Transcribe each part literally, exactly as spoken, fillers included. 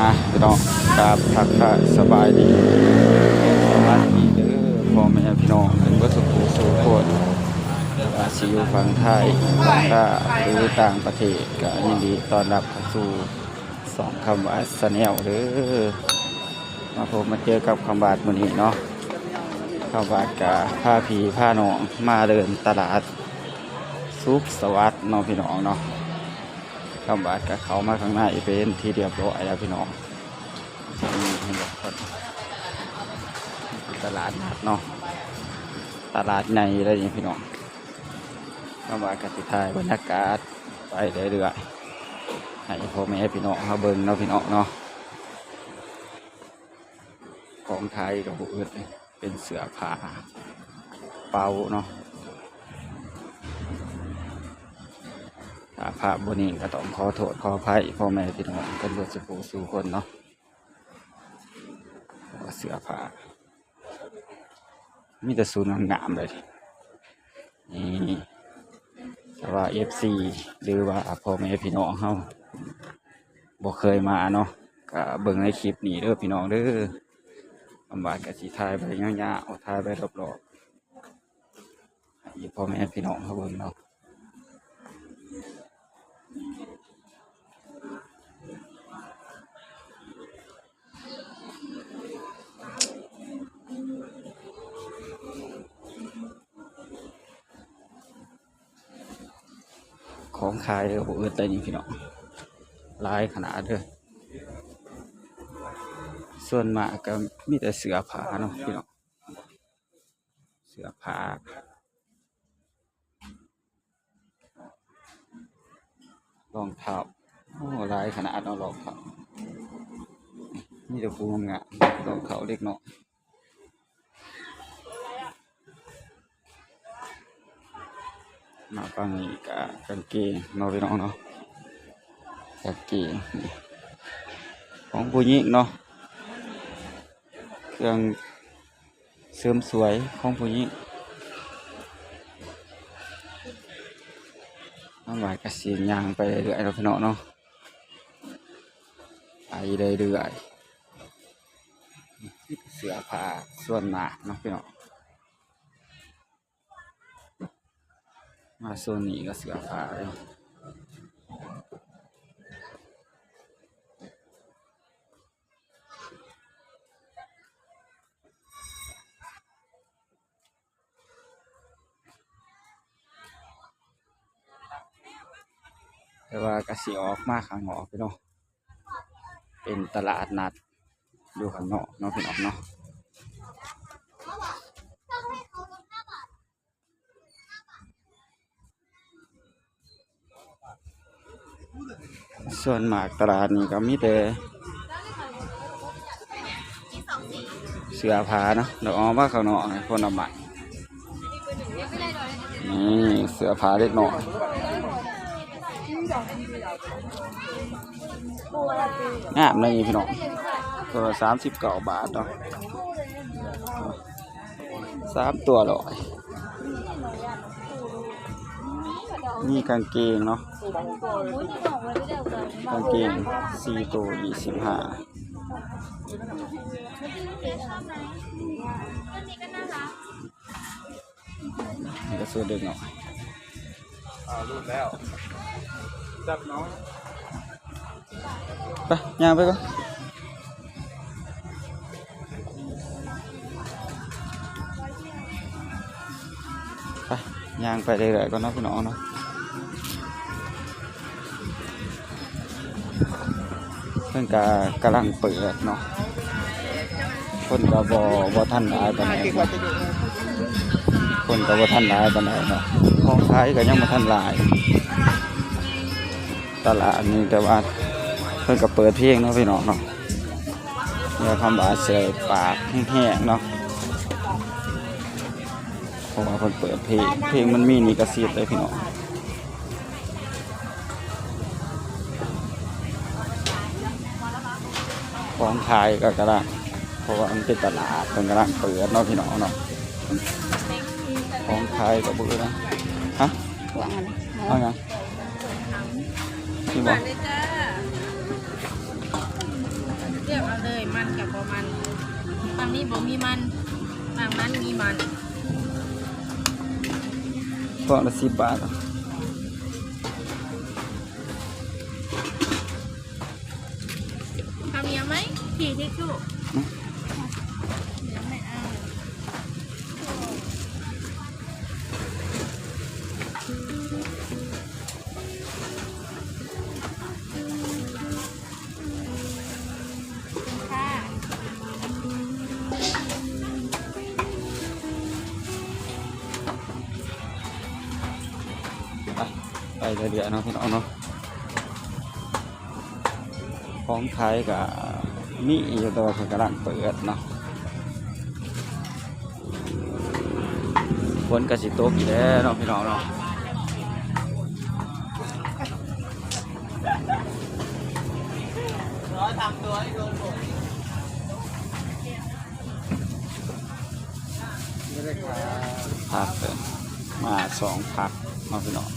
อ่ะพี่น้องครับ ทักทายสบายดี สวัสดีเด้อพ่อแม่พี่น้องเบิดสุขสู่คน อาจสิอยู่ฝั่งไทยฝั่งลาวหรือต่างประเทศ ก็ยินดีต้อนรับเข้าสู่ช่องคำหวาดแชนแนลเด้อ มาพบมาเจอกับคำหวาดมื้อนี้เนาะ คำหวาดก็พาพี่พาน้องมาเดินตลาดสุขสวัสดิ์เนาะพี่น้องเนาะ คำหวาดก็เข้ามาข้างในเป็นที่เรียบร้อยแล้วพี่น้อง นี่เห็นบ่ ตลาดนัดเนาะ ตลาดใหญ่เลยนี่พี่น้อง คำหวาดก็สิถ่ายบรรยากาศไปเรื่อยๆ ให้พ่อแม่พี่น้องเฮาเบิ่งเนาะพี่น้องเนาะ ของไทยก็บ่อึดเลย เป็นเสื้อผ้าเป่าเนาะ ถ้าภาพบ่นิ่งก็ต้องขอโทษขออภัยพ่อแม่พี่น้องกันเบิดสุขสู่คนเนาะ เสื้อผ้า มีแต่สูตรงามๆเลย นี่ แต่ว่า เอฟซี หรือว่าพ่อแม่พี่น้องเฮาบ่เคยมาเนาะ ก็เบิ่งในคลิปนี้เด้อพี่น้องเด้อ คำหวาดก็สิถ่ายไปยาวๆ ถ่ายไปรอบๆ ให้พ่อแม่พี่น้องเฮาเบิ่งเนาะ ของขายก็บ่อึดเลยนี่พี่น้อง หลายขนาดเด้อ ส่วนมากก็มีแต่เสื้อผ้าเนาะพี่น้อง เสื้อผ้า รองเท้า โอ้ หลายขนาดเนาะ รองเท้า มีแต่คู่งาม รองเท้าเด็กน้อย มาฝั่งนี้ก็กางเกงเนาะพี่น้องเนาะ กางเกง ของผู้หญิงเนาะ เครื่องเสริมสวยของผู้หญิง น้องหวายก็สิย่างไปเรื่อยๆเนาะพี่น้องเนาะ ไปเรื่อยๆ เสื้อผ้าส่วนมากเนาะพี่น้อง มาโซนนี้ก็เสื้อผ้าเลย แต่ว่าก็สิออกมาข้างนอกพี่น้อง เป็นตลาดนัดอยู่ข้างนอกเนาะพี่น้องเนาะ ส่วนมากตลาดนี้ก็มีแต่เสื้อผ้าเนาะ เดี๋ยวออกมาข้างนอกให้คนเอามา นี่เสื้อผ้าเล็กน้อย งามเลยนี่พี่น้อง ตัวละสามสิบเก้าบาทเนาะ สามตัวร้อย มีกางเกงเนาะ กางเกงสี่ตัวยี่สิบห้า นี่ก็ซื้อเด็กหน่อย อ่า รูดแล้ว จับน้อง ไป ย่างไปก่อน ไป ย่างไปเรื่อยๆก่อนเนาะพี่น้องเนาะ เพิ่นก็กำลังเปิดเนาะ คนก็บ่ บ่ทันหลายปานใดเนาะ คนก็บ่ทันหลายปานใดเนาะ ของขายก็ยังบ่ทันหลาย ตลาดนี้แต่ว่าเพิ่นก็เปิดเพลงเนาะพี่น้องเนาะ เดี๋ยวคำว่าใส่ปากแห้งๆเนาะ เพราะว่าเพิ่นเปิดเพลง เพลงมันมีลิขสิทธิ์เลยพี่น้อง ของขายก็กำลัง เพราะว่ามันเป็นตลาด เพิ่นกำลังเปิดเนาะพี่น้องเนาะ ของขายก็บ่คือนะ ฮะ ว่าไง เอาไง นี่บ่ หวานเลยจ้า เลือกเอาเลย มันกับบ่มัน ฝั่งนี้บ่มีมัน ฝั่งนั้นมีมัน กล่องละสิบบาท ข้าวเหนียวไหม กี่ทิชชู่ อืม เหนียวไม่เอา ค่ะ ไป ไปเรื่อยๆเนาะพี่น้องเนาะ ของขายก็มีอยู่ แต่ว่าเพิ่นกำลังเปิดเนาะ ฝนก็สิตกอีกแล้วเนาะพี่น้องเนาะ ผักเด้อ มาสองผักเนาะพี่น้อง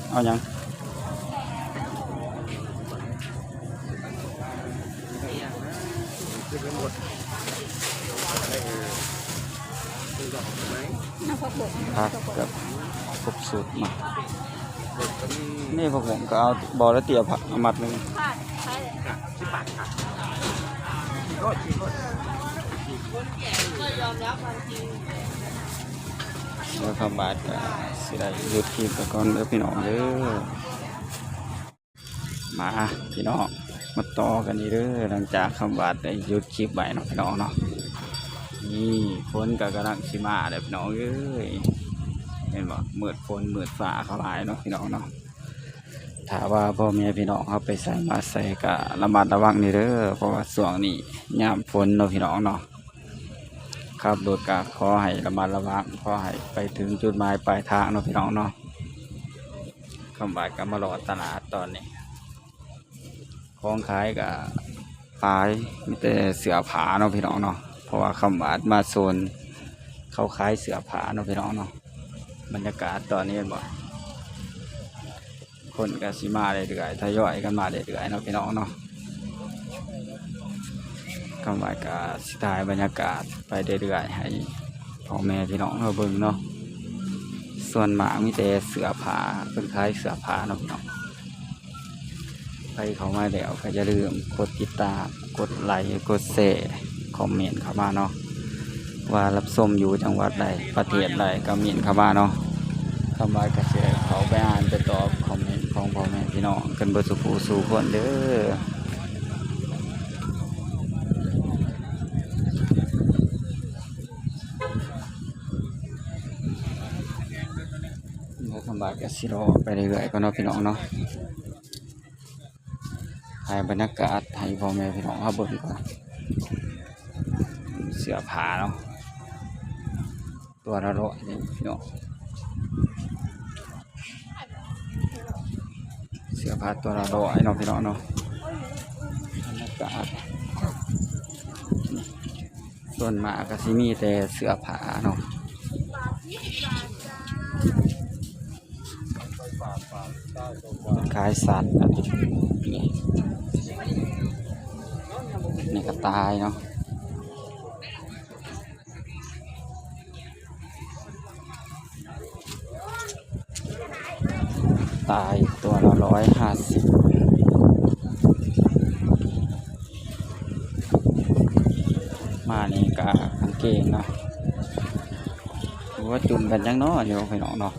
เอาหยัง ผักกับครบสูตรมา นี่ผักผมก็เอา บ่อละเตียผักเอามัดหนึ่ง แล้วคำบาดก็สิได้หยุดคลิปไปก่อนเด้อพี่น้องเด้อ มาพี่น้อง มาต่อกันอีกเด้อ หลังจากคำบาดได้หยุดคลิปไปเนาะพี่น้องเนาะ นี่ฝนก็กำลังสิมาแล้วพี่น้องเอ้ย เห็นบ่ มืดฝนมืดฟ้าเข้าหลายเนาะพี่น้องเนาะ ถ้าว่าพ่อแม่พี่น้องเฮาไปไสมาไสก็ระมัดระวังนี่เด้อ เพราะว่าช่วงนี้ยามฝนเนาะพี่น้องเนาะ ขับรถก็ขอให้ระมัดระวัง ขอให้ไปถึงจุดหมายปลายทางเนาะพี่น้องเนาะ คำบาดก็มาเลาะตลาดตอนนี้ ของขายก็หลาย มีแต่เสื้อผ้าเนาะพี่น้องเนาะ เพราะว่าคำบาดมาโซนเขาขายเสื้อผ้าเนาะพี่น้องเนาะ บรรยากาศตอนนี้เห็นบ่ คนก็สิมาเรื่อยๆ ทยอยกันมาเรื่อยๆเนาะพี่น้องเนาะ คำบาดก็สิถ่ายบรรยากาศไปเรื่อยๆ ให้พ่อแม่พี่น้องเฮาเบิ่งเนาะ ส่วนมากมีแต่เสื้อผ้า เพิ่นขายเสื้อผ้าเนาะพี่น้อง ใครเข้ามาแล้วก็อย่าลืมกดติดตาม กดไลค์ กดแชร์ คอมเมนต์เข้ามาเนาะ ว่ารับชมอยู่จังหวัดใด ประเทศใด คอมเมนต์เข้ามาเนาะ คำบาดก็สิได้เข้าไปอ่านไปตอบคอมเมนต์ของพ่อแม่พี่น้องกันเบิดสู่ผู้สู่คนเด้อ แล้วคำบาดก็สิเลาะไปเรื่อยๆก่อนเนาะพี่น้องเนาะ ถ่ายบรรยากาศให้พ่อแม่พี่น้องเฮาเบิ่งก่อน เสื้อผ้าเนาะ ตัวละร้อยนี่พี่น้อง เสื้อผ้าตัวละร้อยเนาะพี่น้องเนาะ บรรยากาศ ส่วนมากก็สิมีแต่เสื้อผ้าเนาะ ขายสัตว์อันนี้ นี่ นี่กระต่ายเนาะ กระต่ายตัวละร้อยห้าสิบ มานี่ก็กางเกงเนาะ ว่าจุ่มกันจังเนาะอยู่พี่น้องเนาะ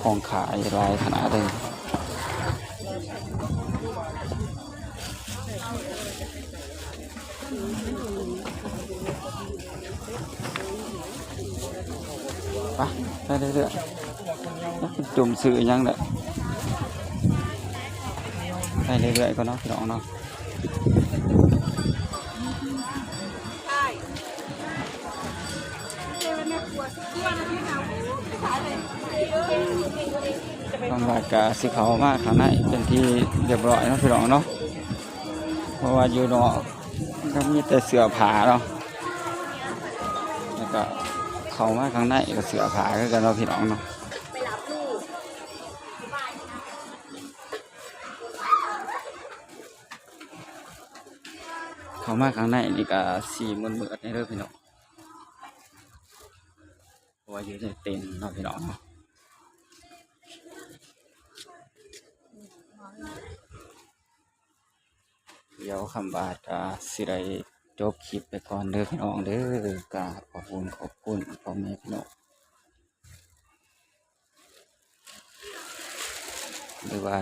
ของขายหลายขนาดเลย ไป ไปเรื่อยๆ จุ่มซื้อหยังแหละ ไปเรื่อยๆก่อนเนาะพี่น้องเนาะ ทางวัดก็สิเข้ามาข้างในเป็นที่เรียบร้อยเนาะพี่น้องเนาะ เพราะว่าอยู่นอกก็มีแต่เสื้อผ้าเนาะ แล้วก็เข้ามาข้างในก็เสื้อผ้าคือกันเนาะพี่น้องเนาะ เข้ามาข้างในนี่ก็สิมืดๆแหน่เด้อพี่น้อง เพราะว่าอยู่ในเต็นท์เนาะพี่น้องเนาะ เดี๋ยวคำบาดก็สิได้จบคลิปไปก่อนเด้อพี่น้องเด้อ ก็ขอบคุณ ขอบคุณพ่อแม่พี่น้อง หรือว่า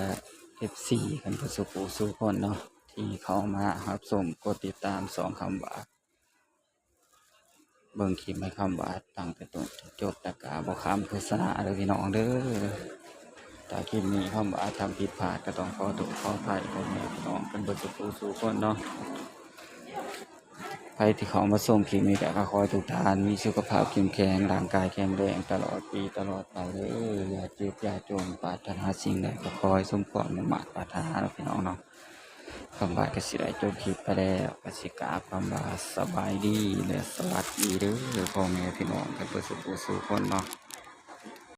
เอฟซี กันเบิดสู่ผู้สู่คนเนาะ ที่เข้ามารับชม กดติดตามช่องคำบาด เบิ่งคลิปให้คำบาดตั้งแต่ต้นจนจบ แต่ก็บ่ข้ามโฆษณาเด้อพี่น้องเด้อ ถ้าคลิปนี้คำบาดทำผิดพลาดก็ต้องขอโทษขออภัยพ่อแม่พี่น้องกันเบิดสู่ผู้สู่คนเนาะ ใครที่เข้ามาชมคลิปนี้ก็ขอให้ทุกท่านมีสุขภาพเข้มแข็ง ร่างกายแข็งแรงตลอดปีตลอดไปเด้อ อย่าเจ็บอย่าจน ปรารถนาสิ่งใดก็ขอให้สมความมุ่งมาดปรารถนาเนาะพี่น้องเนาะ คำบาดก็สิได้จบคลิปไปแล้ว ก็สิกราบคำว่าสบายดีและสวัสดีเด้อพ่อแม่พี่น้องกันเบิดสู่ผู้สู่คนเนาะ